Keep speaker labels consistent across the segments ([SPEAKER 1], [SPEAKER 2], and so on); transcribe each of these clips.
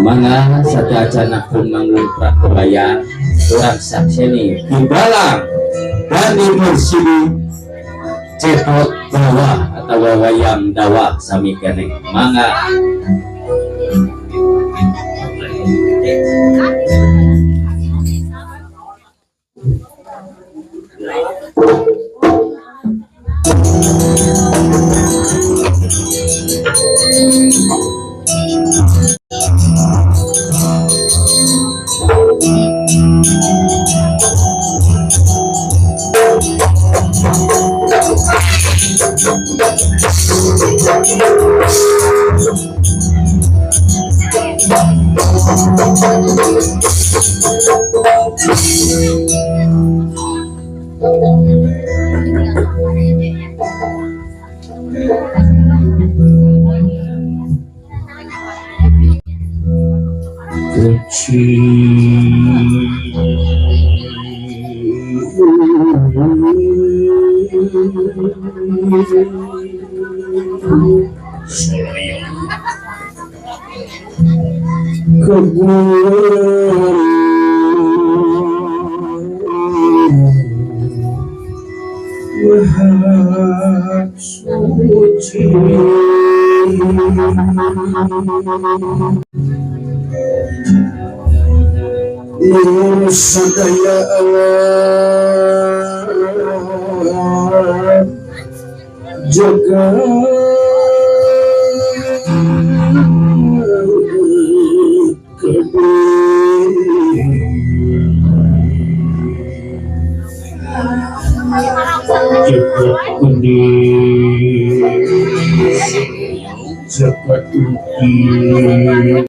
[SPEAKER 1] Mangga sateuacanna pun manggung prakebayang urang sakseni Ki Dalang Dani Mursidi cepot dawah atau wayang dawah sami keneh. Mangga.
[SPEAKER 2] Sadaya alam jaga jagat kuning jagat ukir.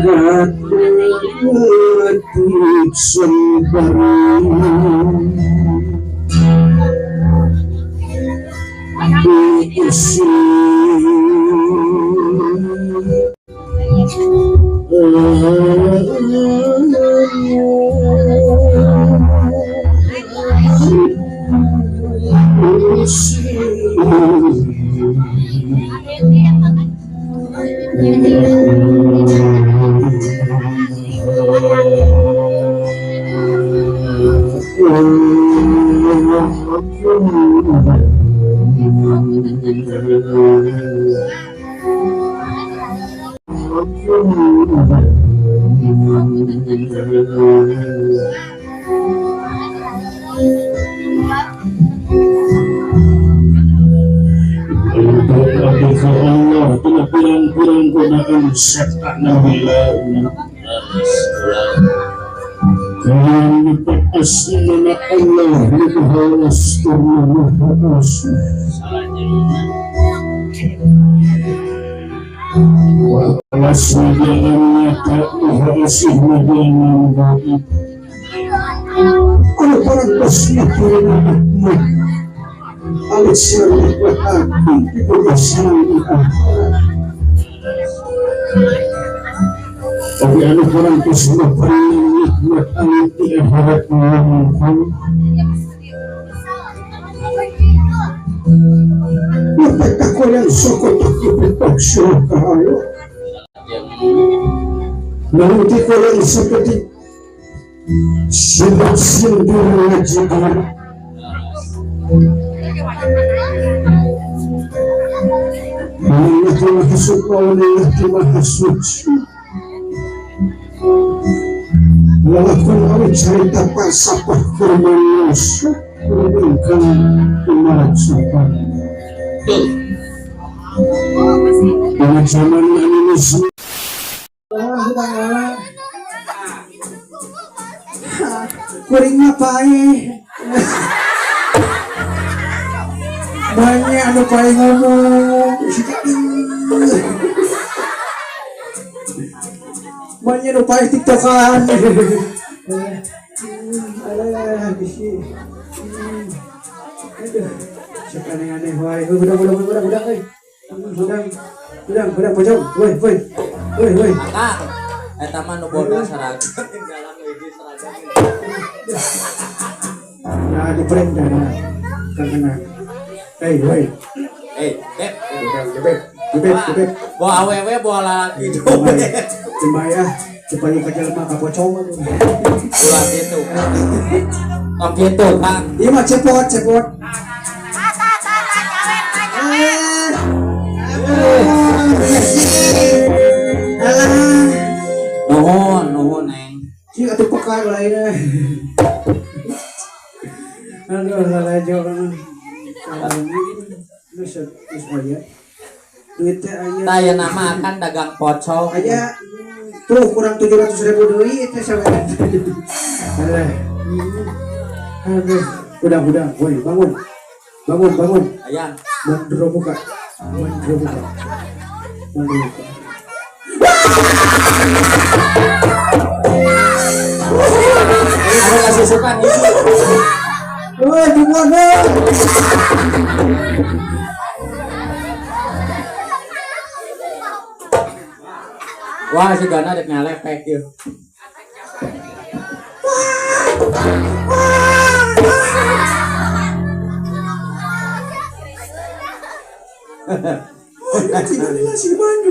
[SPEAKER 2] Jagat putih sembarang Nanti kalau seperti sebab sendiri juga walaupun awak cerita pasapah kurmanos ingkang tumarap sapa pada zaman animisme.
[SPEAKER 3] Kuringnya pae banyak anu pae ngomong banyak anu pae tiktokan. Alah bisi aduh sok aneh-aneh wae. Budak budak budak budak euy. Budak budak budak pojok woi woi. Woi woi.
[SPEAKER 1] Akang. Eta mah nu bodoh seragam dalam hiji seragam.
[SPEAKER 3] Nah, di prank dah. Kang. Hey, woi.
[SPEAKER 1] Eh, Beb.
[SPEAKER 3] Beb, beb, beb.
[SPEAKER 1] Bawa awewe bawa lalaki
[SPEAKER 3] Cuma ya, supaya ka jelema kapocong.
[SPEAKER 1] Ulah kitu. Oh kitu, Kang.
[SPEAKER 3] Iya mah cepot, cepot. Alah.
[SPEAKER 1] Nuhun, nuhun, Neng.
[SPEAKER 3] Cik atuh peka lainnya. Aduh, lalajo. Terus terus aya. Duit teh aya.
[SPEAKER 1] Tah nama akan dagang pocong.
[SPEAKER 3] Aya tuh kurang 700.000 deui teh saweran. Alah. Aduh, udah woi bangun. Bangun, bangun.
[SPEAKER 1] Ayang.
[SPEAKER 3] Mandro buka. Mandro buka. Mandro buka.
[SPEAKER 1] Ada kasih sukan gitu.
[SPEAKER 3] Woi, di mana?
[SPEAKER 1] Wah, si Gana dek ngalepek ieu.
[SPEAKER 3] Tidak si Mandu.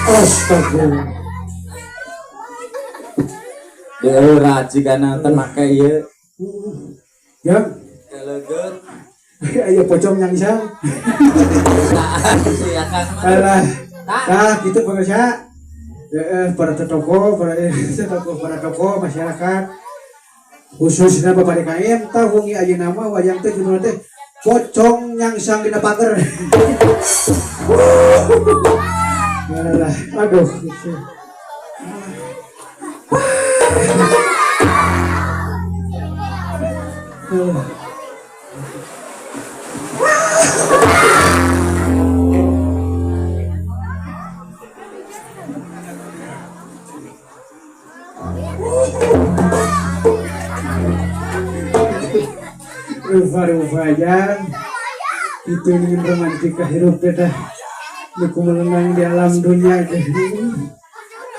[SPEAKER 3] Astagfirullah.
[SPEAKER 1] Deura jigana teh make ieu.
[SPEAKER 3] Ya.
[SPEAKER 1] Kelegeut.
[SPEAKER 3] Ayo pocong nyangsang.
[SPEAKER 1] Si Akang mah.
[SPEAKER 3] Alah. Nah, gitu pemirsa. Para tokoh, para tokoh, para tokoh masyarakat khususnya Bapak DKM tah wengi ayeuna mah wayang teh judulna teh pocong nyangsang dina pager. Alah, aduh gitu. Rupa-rupanya itu ingin romantika hirup beda. Nuku melenang di alam dunia.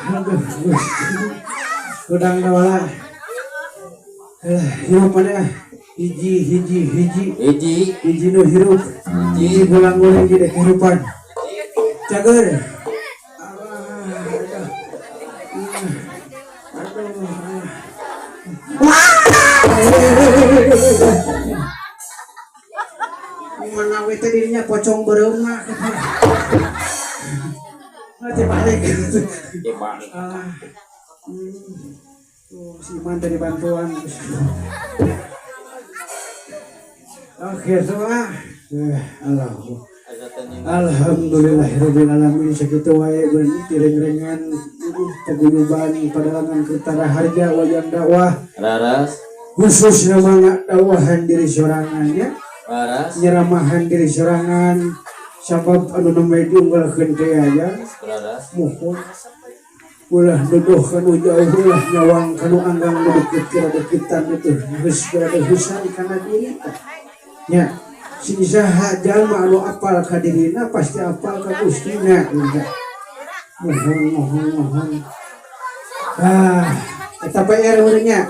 [SPEAKER 3] Aduh, udang nawala. Hirup mana? Hiji, hiji, hiji,
[SPEAKER 1] Hiji,
[SPEAKER 3] hiji nu hirup. Hiji gulang-guling di kehidupan. Cager. Manawi teh dirinya pocong bereuma. Nanti balik.
[SPEAKER 1] Balik.
[SPEAKER 3] Tuh si Iman tadi bantuan. Oke, semua. Alhamdulillahirabbil alamin sakitu wae bertiring-ringan paguyuban padalangan Kertara Harja wayang dakwah.
[SPEAKER 1] Raras.
[SPEAKER 3] Khususnya mangga dakwahan diri sorangan ya.
[SPEAKER 1] Raras.
[SPEAKER 3] Nyeramahan diri sorangan sabab anu nembe diunggalkeun teh aya.
[SPEAKER 1] Raras.
[SPEAKER 3] Muhun. Ulah nuduh kanu jauh ulah nyawang kanu anggang nu deukeut kira deuketan itu geus berada husan kana diri teh. Nya sing saha jalma anu apal ka dirina pasti apal ka Gustina. Muhun muhun muhun. Ah, eta PR urang nya.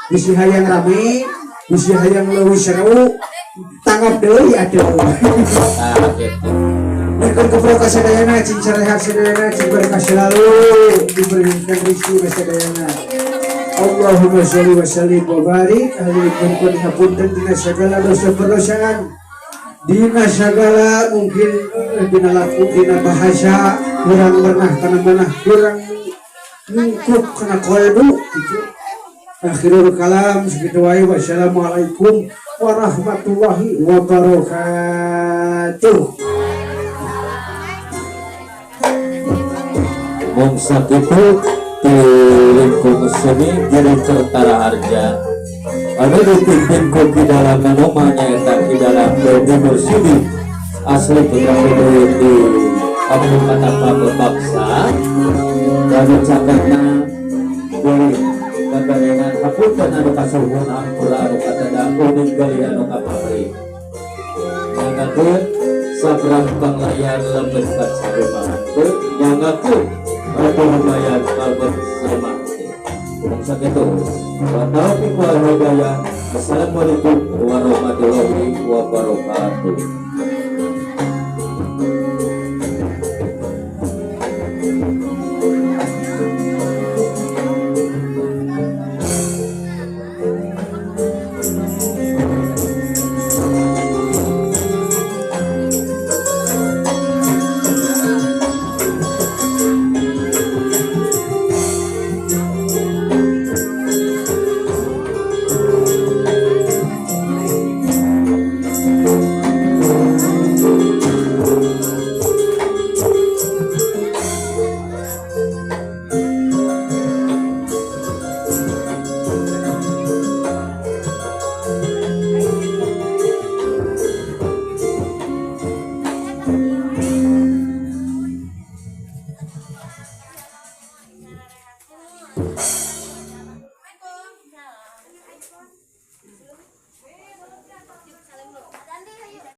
[SPEAKER 3] Bisi hayang rame, bisi hayang leuwih seru, tanggap deui atuh.
[SPEAKER 1] Tah kitu.
[SPEAKER 3] Berikut keprok sadayana, cing sarehat sadayana, cing berkah selalu diberikan rezeki sadayana. Allahumma sholli wa sallim wa barik alaihi wa hapunten dina segala dosa perdosaan, dina segala mungkin dina laku, dina bahasa kurang pernah kana manah kurang nyungkup kana kalbu gitu. Akhirul kalam segitu wae, wassalamualaikum warahmatullahi wabarakatuh.
[SPEAKER 1] Mung sakitu ti lingkung seni Giri Kertara Harja anu dipimpin ku Ki Dalang Nanoma nyaeta Ki Dalang Doni Mursidi asli putra putri di Kamu patapa bebaksa lalu cakapna boleh kagalengan hapunten anu kasuhun ampura anu katada uning gali anu kapabri nyangakeun sabrang panglayan lebet kacarima henteu nyangakeun ratu kalbet sarema kurang sakitu wa taufiq wal hidayah. Assalamualaikum warahmatullahi wabarakatuh.